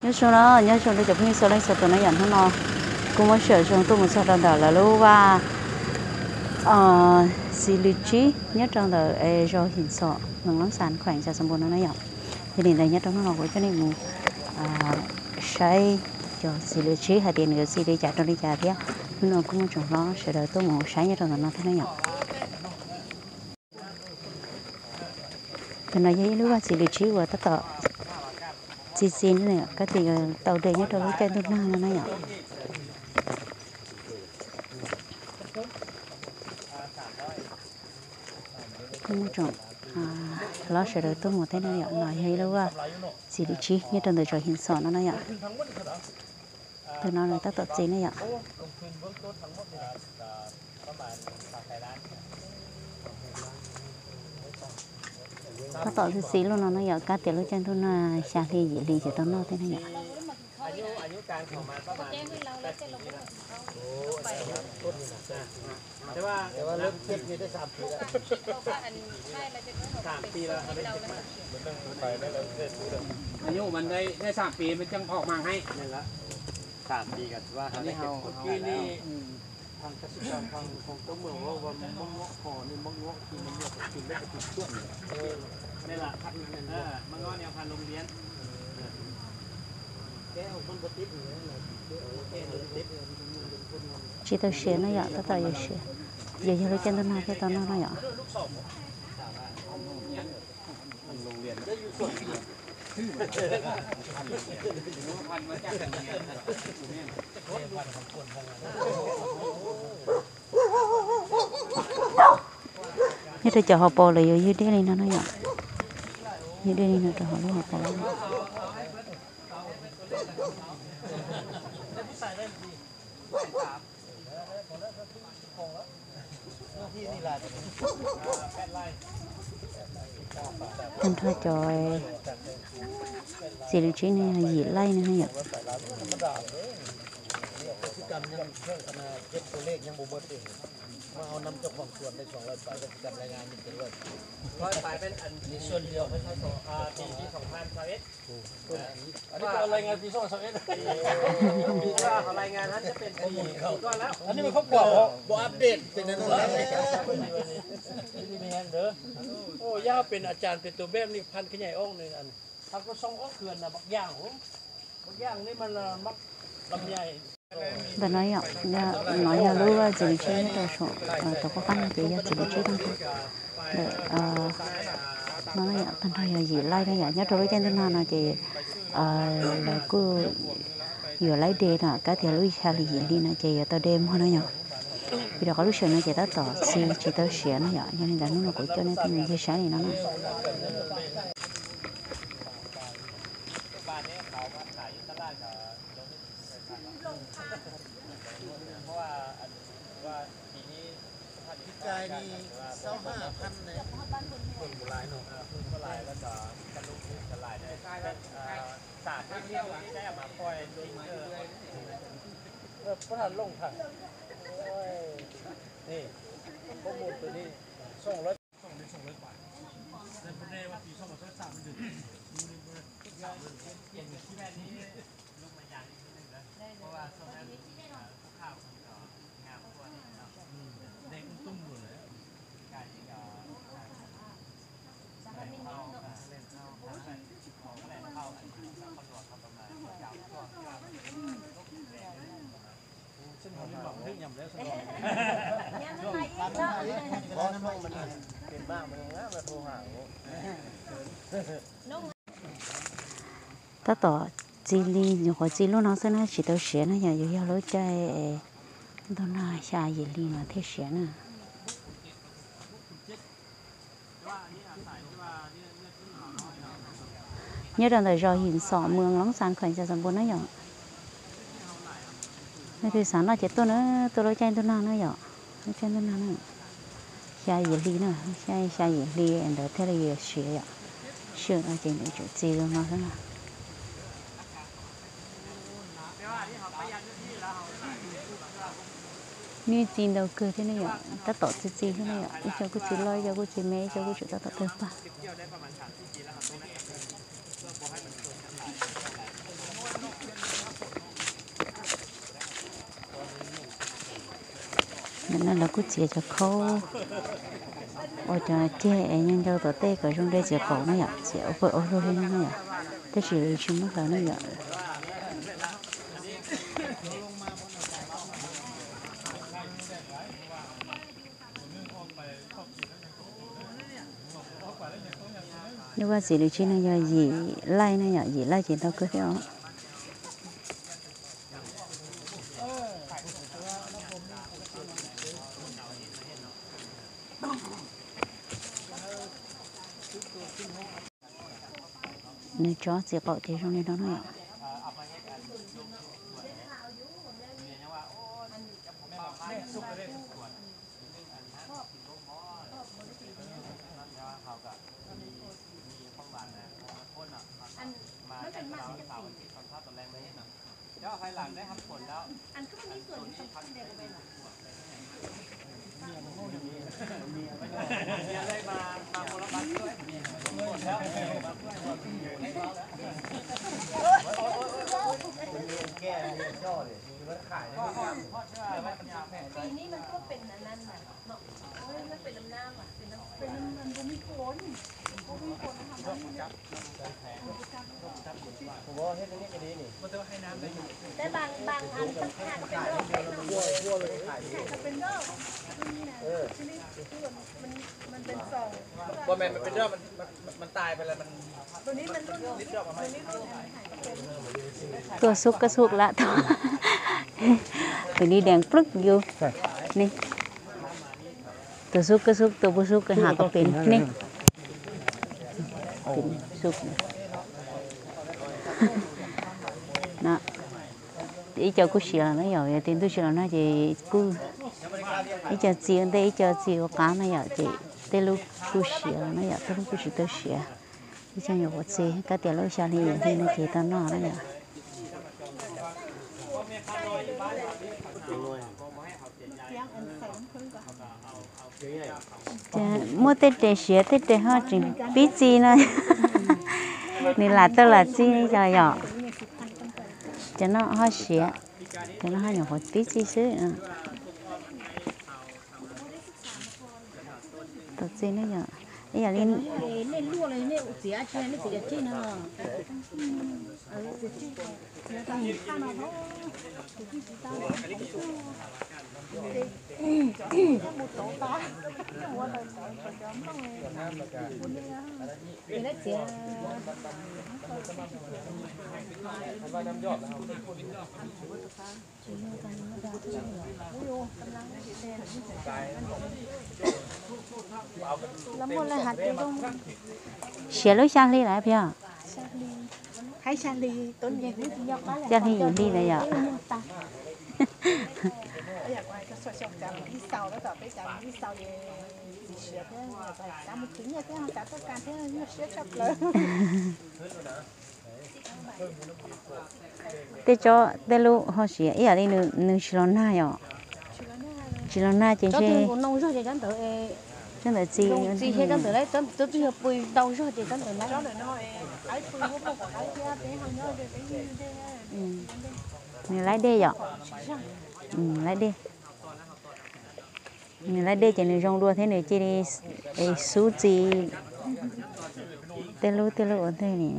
Nhớ sung đó, nhớ sung đó chụp hình sau lên sau tụi nó dọn nó nó. Cũng mới sửa sung tụi một sau trong đó là lúc ba, ờ, xì lì trí, nhớ trong đó, ê, do hình sọ, mừng lắm sàn khoản cho sân buồn nó nó dọn. Thì đến đây nhớ trong nó nó của cho nên một, à, sai cho xì lì trí, hai tiền nữa xì lì trả trong đi trả tiếp. Nó cũng một trong đó, sửa đời tụi một sai nhớ trong đó nó thế nó dọn. ເພິ່ນວ່າຢ່າລືມວ່າຊິໄດ້ຊື່ວ່າຕະຕອດຈີນນີ້ ກະຕິເຕົາເດຍຢູ່ຕະຫຼອດແຈ້ງຕຸນານັ້ນນະ. ທ່ານຜູ້ຊົມ ອ່າ ລາວເສດໂດຍຕົງໝົດແທ້ນະ ເນາະ ຢ່າລືມວ່າຊິໄດ້ຊີ້ຢູ່ຕະຫຼອດແຈ້ງຕຸນານັ້ນນະ. ເດີນເອົາເລີຍ ຕະຕອດຈີນນີ້ອະ ຕະຕອດຊີໂລເນາະ ກະເຕຍລູກແຈ້ງຕຸນາ ຊາລີ ຢີລີ ຢູ່ຕາງນອກນີ້ນະ. ອາຍຸ ອາຍຸການຂອງມັນປະມານແປດປີນະ. ໂອ້ ແຕ່ວ່າ ແຕ່ວ່າເລີ່ມເກັບນີ້ໄດ້ສາມປີແລ້ວ ສາມປີແລ້ວ ໄດ້ເກັບມາ. ອາຍຸມັນໄດ້ ໄດ້ສາມປີ ມັນຈັ່ງອອກມາໃຫ້. ແມ່ນລະ ສາມປີກໍຖືວ່າເຮົາໄດ້ເກັບຜົນຂາຍແລ້ວ. ທາງກະສິກຳ ທາງຂອງເຈົ້າເມືອງເວົ້າວ່າມັນເງາະ ພໍນີ້ມັນເງາະ ຄືມັນເງາະກິນໄດ້ກະຕິດສ່ວນ. ເອີ ແມ່ນລະ ເອີ ມັນເງາະແນວພັນໂຮງຮຽນ. ແກະອອກມັນບໍ່ຕິດ. ຈີໂຕເຊຍນະຍະ ຕະຕະເຢເຊຍ ເຢເຢໂລແກນຕະນາເພຕອນນອນນະຍະ. ໂຮງຮຽນ ເຮັດໃຫ້ເຈົ້າເຮົາປໍເລີຍ ຢູ່ເດລີນະນະຍະ ຢູ່ເດລີນະ ເຈົ້າເຮົາລູກເຮົາປໍ. ເພິ່ນຖ້າຈອຍ ສິລິຊິນີ້ ຢີໄລ່ນີ້ໃຫ້ ກິດຈະກຳຍັງເພິ່ງ ອັນນ່າ ເກັບໂຕເລກຍັງບໍ່ໝົດເດ້. ມາເອົານຳເຈົ້າຂອງສວນໄດ້ສອງຮ້ອຍປາຍ ກໍຄືການລາຍງານມີເຈັດຮ້ອຍປາຍ ເຈັດຮ້ອຍປາຍ ອັນນີ້ສ່ວນດຽວ ເພິ່ນໃຫ້ສອງ ອ່າ ປີ ປີສອງພັນຊາວເອັດ. ອັນນີ້ເປັນລາຍງານປີສອງພັນຊາວເອັດ ເຂົາລາຍງານຫັ້ນຈະເປັນປີກ່ອນແລ້ວ. ອັນນີ້ມັນຄົບກວມບໍ່ ບໍ່ອັບເດດ ເປັນແນວນັ້ນແຫຼະ. ດີມີແຮງເດີ. ໂອ້ ຢ່າເປັນອາຈານເປັນໂຕແບບນີ້ ພັນຂະຫຍາຍອອກນີ້ ອັນ ເຮົາກໍສົ່ງອອກເຂື່ອນນະ ບັກຢ່າງ. ໂອ້ ບັກຢ່າງນີ້ມັນ ອ່າ ມັກລຳໄຍ. ເດີນ້ອຍ ນ້ອຍ ຢາກຮູ້ວ່າຊິໄດ້ເຮັດໂຕໂຊ ເອີ ໂຕກໍກັນເຈຍາຊິໄດ້ເຮັດທັງ ເດີ ເອີ ນ້ອຍ ເພິ່ນຖ້າຢາກຢີໄລ່ໄດ້ ຍາໂຕໄດ້ແຈ້ງຕົວໜ້າເນາະ ເຈ ເອີ ແລ້ວກໍຢູ່ໄລ່ເດນະ ກະເທຍລຸຍຊາລີລີນະ ເຈຍາໂຕເດມເນາະ. ປີດອກກໍລູກເສີນະ ເຈຕາຕໍ່ຊີ ຊີເຕົາເຊຍນະ ຍາ ຍານີ້ດານຸນະ ໂກໂຈເນຍ ເປັນເຈຊາລີນະ. ປີກາຍນີ້ຊາວຫ້າພັນເດ້ ຄົນບໍ່ຫຼາຍເນາະ ຄົນບໍ່ຫຼາຍ ແລ້ວກໍກະລຸກກະຫຼາຍເດ້. ສາມພັນນີ້ໄດ້ເອົາມາປ່ອຍລົງ ເອີ ບໍ່ທັນລົງທັນ. ໂອ້ຍ ນີ້ ຂໍ້ມູນຕົວນີ້ ສອງຮ້ອຍ ສອງຮ້ອຍປາຍ ແຕ່ບໍ່ແນ່ວ່າປີສອງພັນຊາວສາມມັນເດືອນ ຕາຕໍ່ຈີລີ ຢູ່ຂົວຈີລູກນ້ອງເຊິ່ງນະ ຊິໂຕເຊຍນະ ຢາກຢູ່ຍາວໂລໃຈ ໂດນນາຊາເຢລີມາເທເຊຍນະ. ຍາດອນເດີ ຊອຍຫີນສອງ ເມືອງລ້ອງຊານ ແຂວງໄຊສົມບູນນະຢອກ. ໃນທີ່ສາມຮ້ອຍເຈັດຕົ້ນເອີ ໂຕໂລແຈ້ງໂດນນານະຢອກ ໂລແຈ້ງໂດນນານະ. ຊາເຢລີນະ ຊາ ຊາເຢລີ ອັນເດີ ເທເລເຊຍ ເຊຍ ອາເຈນ ເອເຈ ຈີນເນາະ. ນີ້ຈີນເດີເກີດທີ່ນີ້ ຕາຕໍ່ຈີນໆ ທີ່ນີ້ ອີເຈົ້າກູຈີລອຍ ເຈົ້າກູຈີແມ່ ເຈົ້າກູຈູຕາຕໍ່ເຕີປາ. Nà làu cú ziêng cà khâu, ôi, chà, chè, ê, nhang châu tỏ tê, cỏ rông đê ziêng cỏ nó yă, ziêng ôp ôp ôp ôp nó yă, tê chỉ là chứ mất rồi nó yă. Nếu mà chỉ được chứ nó yă, dì lai nó yă, dì lai chỉ tao cứ theo. Nê chó xì cọ chế trong nê đó nè. Tua sucก็สุกละ เดี๋ยวนี้แดงปลึกอยู่ นี่ ตัวสุกก็สุก ตัวบ่สุกก็หาก็เป็น นี่ เป็นสุก นะ อีเจ้ากูเสียแล้วเนาะ เดี๋ยวเต้นตู้เสียแล้วนะ เจ้ากู อีเจ้าเสีย เต้อีเจ้าเสียก็กลางนะ เจ้าเต้ลูกกูเสียแล้วนะ เต้ลูกกูเสีย เต้เสีย อีเจ้าอยู่ก็เสีย ก็เตี้ยลูกชาลีอยู่ที่นี่ เจ้าตอนนอกนะ เจ้า มัວແຕ່ເຕະເສຍ ແຕ່ເຕະຮອດຈຶ່ງປິດຈີນະ ນີ້ລະເຕີລະຈີນີ້ຈະເຫຍາະ ຈະເນາະຮອດເສຍ ຈະເນາະຮອດຫຍັງພໍປິດຈີຊື່ ໂຕຈີນນີ້ເຫຍາະ ອີ່ຫຍັງນີ້ เสียลูกชาลีแล้วพี่อ่ะ ใช้ชาลี ต้นใหญ่ ชาลีอยู่นี่นะยะ เตะเจาะเตะลุฮอเสีย อีหยังนี่ หนึ่ง หนึ่ง สิลองหน้าหยอ สิลองหน้าเจนเช่ จังเต๋อจี จังเต๋อเช่ จังเต๋อแล้ว จังเต๋อจุยปุยเตาจอเจ จังเต๋อแล้ว อืม นี่ไล่เด้หยอ อืม ไล่เด้ นี่ไล่เด้เจ นี่จงดัวเท่านี่เจ นี่ เอ้ย ซูจี เตะลุ เตะลุ เท่านี่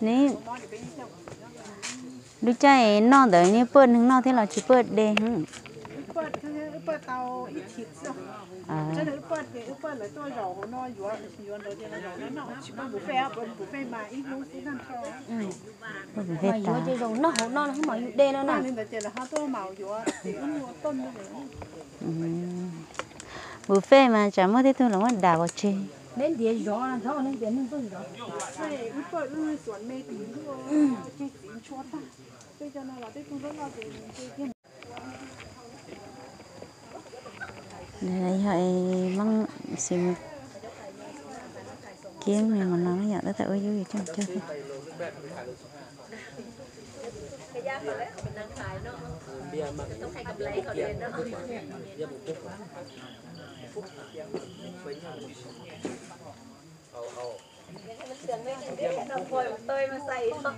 นี่ ดูใจน้องเดี๋ยวนี้เปิดหนึ่งนอกที่เราจะเปิดเด้ง เปิด เปิดเตาอีกทิศเนาะ อ่า จะได้เปิด เปิดเลยตัวหยอกหัวนอนอยู่ อยู่โดยเดียวหยอกนั่นเนาะ มันบุฟเฟ่ต์ เปิดบุฟเฟ่ต์มาอีกมื้อซื้อนั่นเท่า อืม เปิดบุฟเฟ่ต์ตา อยู่โดยนอกหัวนอนให้หมออยู่เด้แล้วนะ นี่เดี๋ยวเจอแล้วห้าตัวเหมาอยู่ อืม บุฟเฟ่ต์มาจากเมื่อที่ตัวหลวงว่าด่าบ่เช เน้นเดี๋ยวหยอกนะ เท่านั้นเดี๋ยวมึงต้องหยอก ใช่ เปิด เออ สวนเมย์ถึงด้วย เจ๊สิงห์ชวนป่ะ เจ๊จะนอนหลับ เจ๊คงต้องนอน เจ๊ เจ๊ Đấy, hỏi măng xìm kiếm này mà nó nhả tới tại ôi, ôi, ôi, chăm, chăm. ກະຢາກເຂົາແຫຼະ ເຂົາເປັນນັກຂາຍເນາະ ເອີ ເບຍມັກ ຕ້ອງໃຫ້ກຳໄລເຂົາເລີຍເນາະ ເບຍບໍ່ປຸກ ເອົາ ເອົາ ຢາກໃຫ້ມັນເຫຼືອງໜ້ອຍໜຶ່ງເດ້ ເອົາຟອຍມາເຕີຍມາໃສ່ເນາະ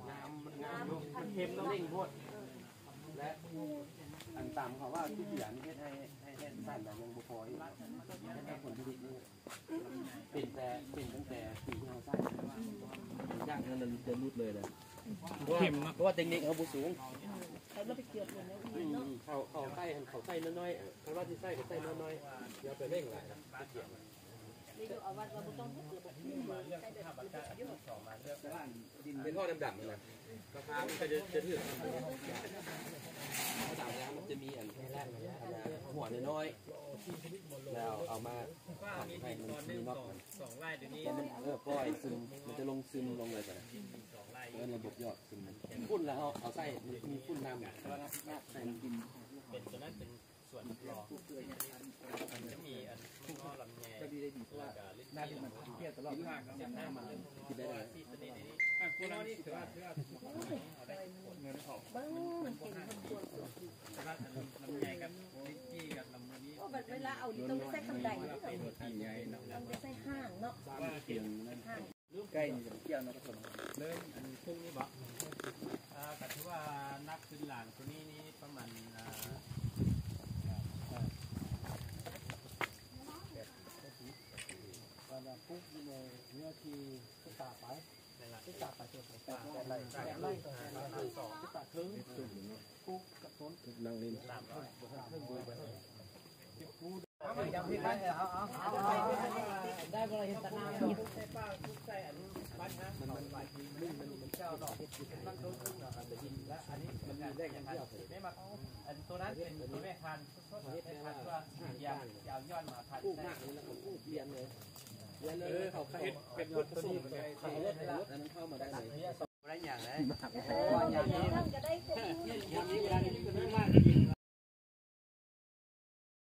ງາມ ມັນງາມ ມັນເຄັມເນາະ ເລັ່ງໂພດ ແລະ ອັນຕາມເຂົາວ່າຂີ້ເສຍນີ້ເຮັດໃຫ້ ໃຫ້ ໃຫ້ສັນນະຍັງບໍ່ພໍອີກ ເຮັດໃຫ້ຜົນຜະລິດນີ້ ເປັນແຕ່ ເປັນຕັ້ງແຕ່ປີທີ່ເຮົາໃຊ້ ຢາກໃຫ້ມັນຈະຫຼຸດເລີຍນະ ເພາະວ່າ ເພາະວ່າເຕັກນິກເຮົາບໍ່ສູງ ອືມ ເຂົາ ເຂົາໃສ່ ເຂົາໃສ່ນ້ອຍໆ ຄັນວ່າຊິໃສ່ກໍໃສ່ນ້ອຍໆ ຢ່າໄປເລັ່ງຫຼາຍ ເປັນທໍ່ດຳໆ ຫັ້ນນະ ກະທາມັນກໍຈະ ຈະຖືກ ເຮົາດຳແລ້ວ ມັນຈະມີອັນ ອັນ ຫົວນ້ອຍໆ ແລ້ວເອົາມາ ໃຫ້ມັນມີນອກ ແລ້ວມັນ ເອີ ປ່ອຍຊຶມ ມັນຈະລົງຊຶມລົງເລີຍ ເອີ້ນລະບົບຢອດຊຶມ ຝຸ່ນລະເຮົາເອົາໃສ່ ມີຝຸ່ນນຳ ແຕ່ວ່າໃສ່ມັນກິນ ເປັນຕົວນັ້ນເປັນສ່ວນປະກອບ ມັນຈະມີອັນໝາກງໍ້ລຳໄຍ ແລ້ວກະລິ້ນຈີ່ລຳ ກິນໄດ້ ເພາະວ່າສີ່ຊະນິດນີ້ ອ່ະ ພວກເຮົານີ້ຖືວ່າ ຖືວ່າ ເບິ່ງມັນເປັນຄົນ ແຕ່ວ່າອັນລຳໄຍກັບລິ້ນຈີ່ກັບລຳໂມນີ້ ໂອ້ ບັດເວລາເອົານີ້ຕ້ອງໄດ້ໃສ່ຄຳໃດ ຕ້ອງໄດ້ໃສ່ຫາງເນາະ ຫາງ ໃກ້ນີ້ຈະໄປກ່ຽວເນາະ ເລີ່ມອັນປຸກນີ້ບໍ ເອີ ກະຖືວ່າໜັກຂຶ້ນຫຼາງໂຕນີ້ນີ້ປະມານ ເອີ ການປູກຢູ່ໃນເນື້ອທີ່ເຮັກຕາປາຍ ເຮັກຕາປາຍ ເຮັກຕາປາຍ ເຮັກຕາເຄິ່ງ ປູກກັບຕົ້ນ ນັ່ງຫຼິ້ນ ສາມຮ້ອຍ ເຮັດປູກ ເອົາ ເອົາ ເອົາ ໄດ້ບໍ່ລະ ເຮັດຕາໜ້າ ໃສ່ປ່າ ໃສ່ອັນ ບ້ານນາ ມັນ ມັນ ມັນ ເຈົ້າເນາະ ຕັ້ງຕົ້ນ ແລະ ອັນນີ້ມັນມີແຫຼ່ງທ່ອງທ່ຽວ ແມ່ນບໍ່ ອັນໂຕນັ້ນເປັນໂຕແມ່ທານ ເຮັດແມ່ທານ ເພື່ອຊິເອົາຍ້ອນມາທານ ປູກໝາກນີ້ແລ້ວກໍປູກລຽນເລີຍ ລຽນເລີຍ ເອີ ເຂົາເຮັດແບບບົດປະສົມ ເຂົາເຮັດແບບບົດ ອັນນັ້ນເຂົ້າມາໄດ້ເລີຍ ບໍ່ໄດ້ຫຍັງເລີຍ ເອີ ຢາມນີ້ ຢາມນີ້